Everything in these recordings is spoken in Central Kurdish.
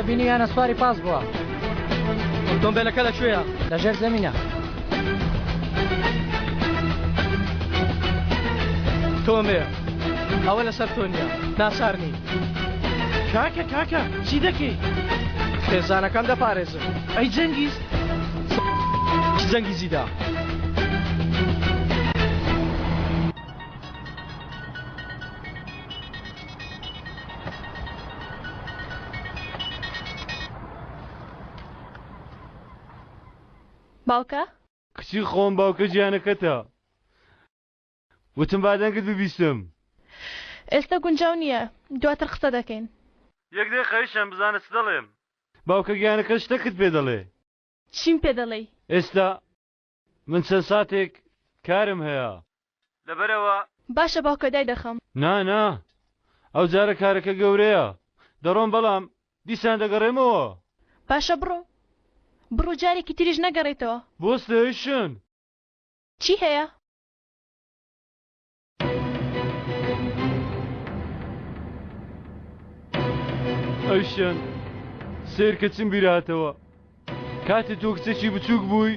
بینیویانە سواری پاس بووە. ئۆتۆمبێلەکە لە کوێیە؟ لە ژێر زەمینە. تۆمێ ئەوە لەسەر تۆ نییە ناچار نی. کاکە کاکە چی دەکەی؟ خێزانەکەم دەپارێزم. ئەی جەنگیز؟ جەنگیزی دا. باوکە؟ کچی خۆم باوکە گیانەکەتە. وتم با دەنگت ببیستم. ئێستا گونجاو نییە، دواتر قسە دەکەین. یەک دەیقەیشم بزانە چ دەڵێم. باوکە گیانەکەت شتەکت پێ دەڵێ. چیم پێ دەڵێی؟ ئێستا من چەند ساتێک کارم هەیە لەبەرئەوە. باشە باوکە دایدەخەم. نا نا ئەو جارە کارەکە گەورەیە دەڕۆم بەڵام دیسان دەگەڕێمەوە. باشە بڕۆ بڕۆ جارێکی تریش نەگەڕێیتەوە. بۆ ستەیشن. چی هەیە؟ ئەیشەن سەیرکە چم بیرهاتەوە کاتێ تۆ کچێکی بچووک بووی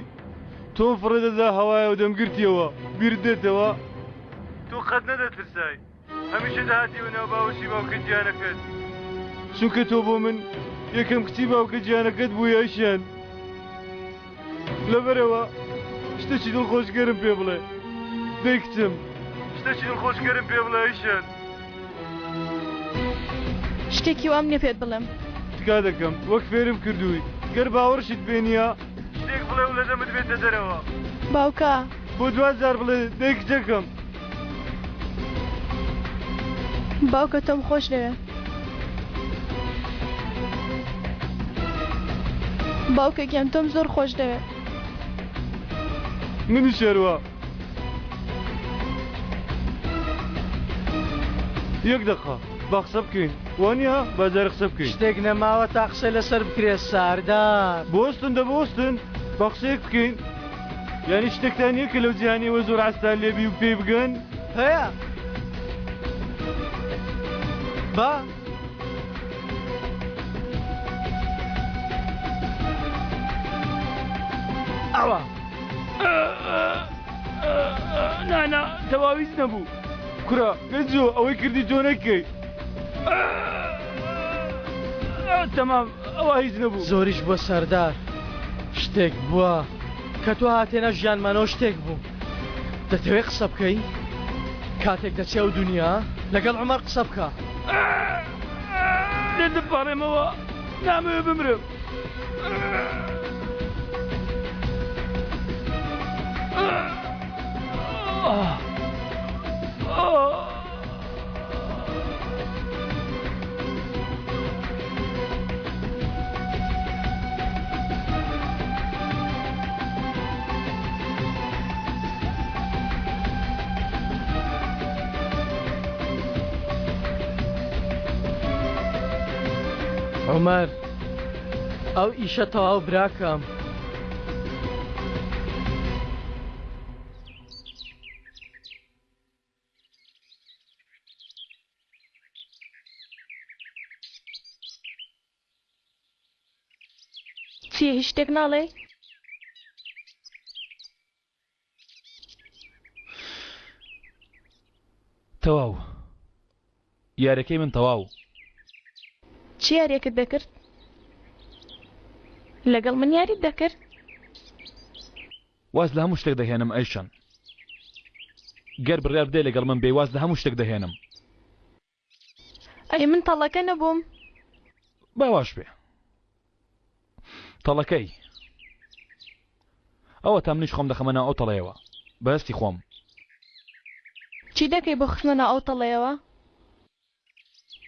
تۆم فڕێ دەدا هەوایە و دەمگرتیەوە بیرت دێتەوە تۆ قەت نەدەترسای هەمیشە دەهاتیەوە ناو باوەشی باوکە گیانەکەت چونکە تۆ بۆ من یەکەم کچی باوکە گیانەکەت بووی ئەیشەن لەبەرئەوە شتێکی دڵخۆشکەرم پێ بڵێ دەی کچم. شتێکی دڵخۆشکەرم پێ بڵێ ئەیشەن. شتێکی وام نیە پێت بڵێم. تکا دەکەم وەک فێرم کردووی گەر باوەڕشت پێ نییە شتێک بڵێ و لە دەمت بێتە دەرەوە. باوکە. بۆ دوا جار بڵێ دەی کچەکەم. باوکە تۆم خۆش دەوێ. باوکە گیان تۆم زۆر خۆش دەوێ. منیش هەروا. یەک دەقە با قسە بکەین وانییە؟ با جارێ قسە بکەین. شتێک نەماوە تا قسەی لەسەر بکرێ ساردار. بوەستن دە بوەستن با قسەیەک بکەین. یانی شتێکتان نییە کە لەو جیهانیەوە زۆر عەزتان لێ بی و پێی بگەن؟ هەیە با. ئەوە نا نا تەواویز نەبوو کورە گەنجۆ ئەوەی کردی تۆ نەکەی تەمام ئەوە هیچ نەبوو. زۆریش بووە سەردار شتێک بووە کە تۆ هاتێنە ژیانمانەوە شتێک بوو دەتەوێ قسە بکەی کاتێک دەچێ ئەو دنیا لەگەڵ عومەر قسە بکە. لێت دەپاڕێمەوە نامەوێ بمرم. عومەر ئەو ئیشە تەواو براکەم. چییە هیچ شتێک ناڵێی؟ تەواو یاریەکەی من تەواو. چی یاریەکت دەکرد؟ لەگەڵ من یاریت دەکرد؟ واز لە هەموو شتێک دەهێنم ئەیشەن گەر بڕیار بدەی لەگەڵ من بێی واز لە هەموو شتێک دەهێنم. ئەی من تەڵەکە نەبووم؟ با واش بێ تەڵەکەی ئەوە تا منیش خۆم دەخەمە ناو ئەو تەڵەیەوە بە هەستی خۆم. چی دەکەی بۆ خستنە ناو ئەو تەڵەیەوە؟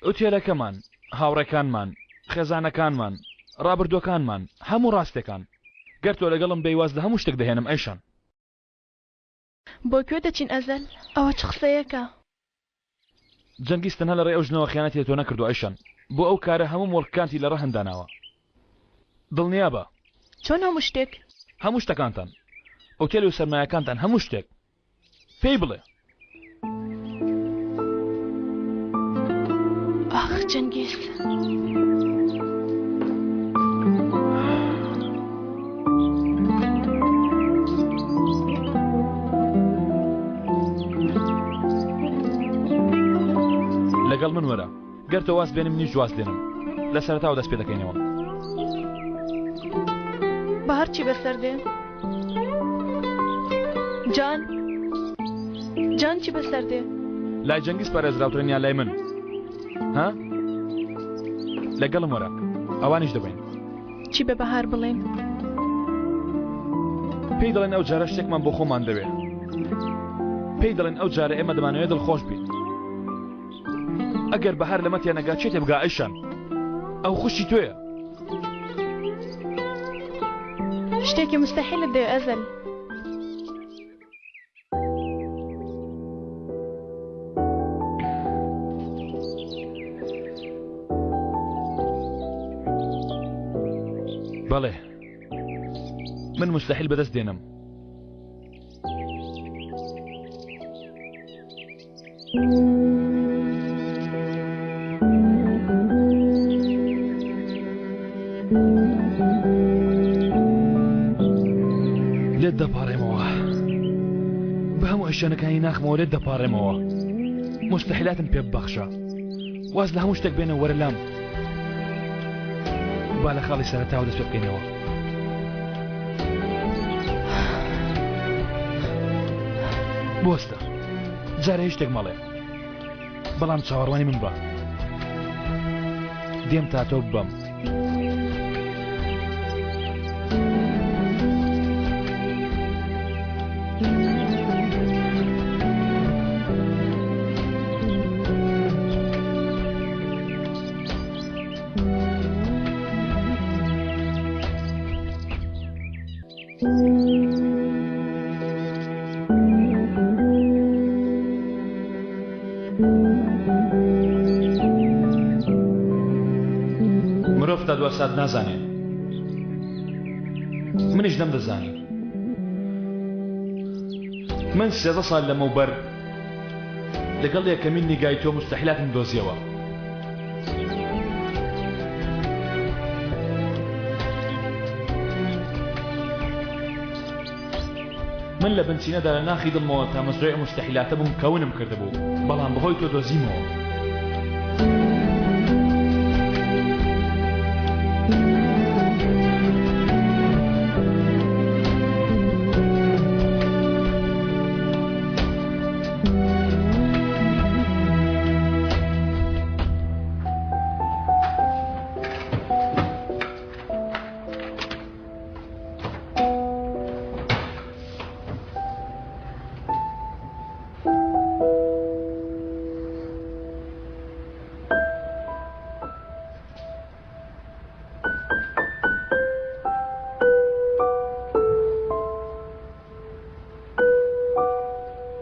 ئوتێلەکەمان، هاوڕێکانمان، خێزانەکانمان، ڕابردووەکانمان، هەموو ڕاستێکان. گەر تۆ لەگەڵم بێی واز لە هەموو شتێک دەهێنم ئەیشان. بۆ کوێ دەچین ئەزەل؟ ئەوە چ قسەیەکە؟ جەنگیز تەنها لە ڕێی ئەو ژنەوە خیانەتی لە تۆ نەکردووە ئەیشان. بۆ ئەو کارە هەموو موڵکەکانتی لە ڕەهن داناوە. دڵنیابە. چۆن هەموو شتێک؟ هەموو شتەکانتان. ئوتێل و سەرمایەکانتان هەموو شتێک. پێی بڵێ. ئاخ جەنگیز. گەر تۆ واز بێنی منیش واز دێنم. لە سەرەتاوە دەست پێ دەکەینەوە. بەهار چی بەسەر دێ؟ جان جان چی بەسەر دێ؟ لای جەنگیز پارێزراوترن یان لای من؟ ها؟ لەگەڵم وەرە ئەوانیش دەبەین. چی بە بەهار بڵێین؟ پێی دەڵێن ئەو جارە شتێکمان بۆ خۆمان دەوێ. پێی دەڵێن ئەو جارە ئێمە دەمانەوێت دڵخۆش بین. ئەگەر بەهار لەمە تێنەگا چێ تێبگا ئەیشان؟ ئەو خوشکی تۆیە. شتێکی مستەحیلت دەوێ ئەزەل. بەڵێ من مستحیل بەدەست دێنم. لێت دەپاڕێمەوە بە هەموو ئەشیانەکانی ناخمەوە لێت دەپاڕێمەوە مستحیلاتم پێ ببەخشە واز لە هەموو شتێک بێنە وەرە لام با لە خاڵی سەرەتاوە دەست پێ بکەینەوە بۆستە جارێ هیچ شتێک مەڵێ بەڵام چاوەڕوانی من بە دێم تا تۆ ببەم. مرۆڤ تا دوا سات نازانێ منیش نەمدەزانی من سێزە سال لەمەوبەر لەگەڵ یەکەمین نیگای تۆ مستەحیلاتم دۆزیەوە. من لە بنچینەدا لە ناخی دڵمەوە تامەزرۆی ئەم مستەحیلاتە بووم کە ونم کردبوو، بەڵام بەهۆی تۆ دۆزیمەوە.